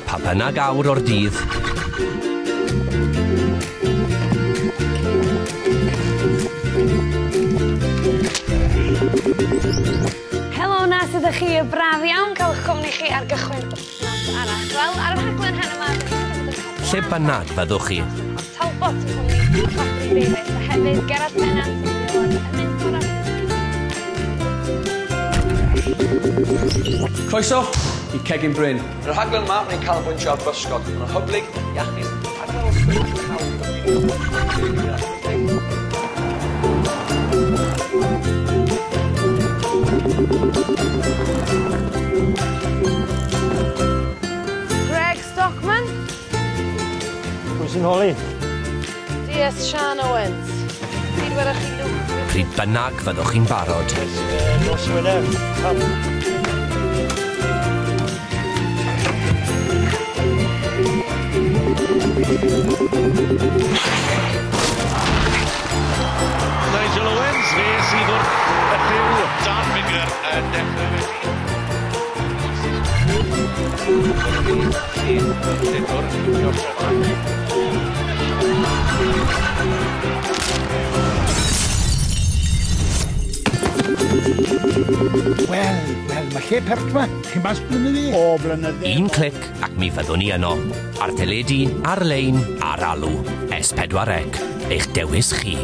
Pa bynnag awr o'r dydd, Helo na, sut ydych chi? Braf iawn cael eich cwmni chi ar gychwyn wythnos arall. Wel, ar y rhaglen heno 'ma, dyn ni'n bod yn cael lle bynnag fyddwch chi, Talbot yn cwmni Rhodri Davies a hefyd Gerard Pennant yn mentor ar Croeso i Cegin Bryn. Yn y rhaglen yma, ni'n canolbwyntio ar bysgod. Maen nhw'n hyblyg, iachus, ac maen nhw'n hawdd. Greg Stockman, Pwy sy'n holi? DS Sian Owens. Pryd welwch chi Luke? Pryd bynnag fyddwch chi'n barod. Nos Wener. Pam? Nigel Owens, fe sydd wrth y llyw. Dan Biggar yn dechrau wedi. Wel, wel, mae lle pert ma. Chi'n mas blynyddu? O, blynyddu. Un clic ac mi fyddwn ni yno. Ar teledu, ar-lein, ar alw. S4C. Eich dewis chi.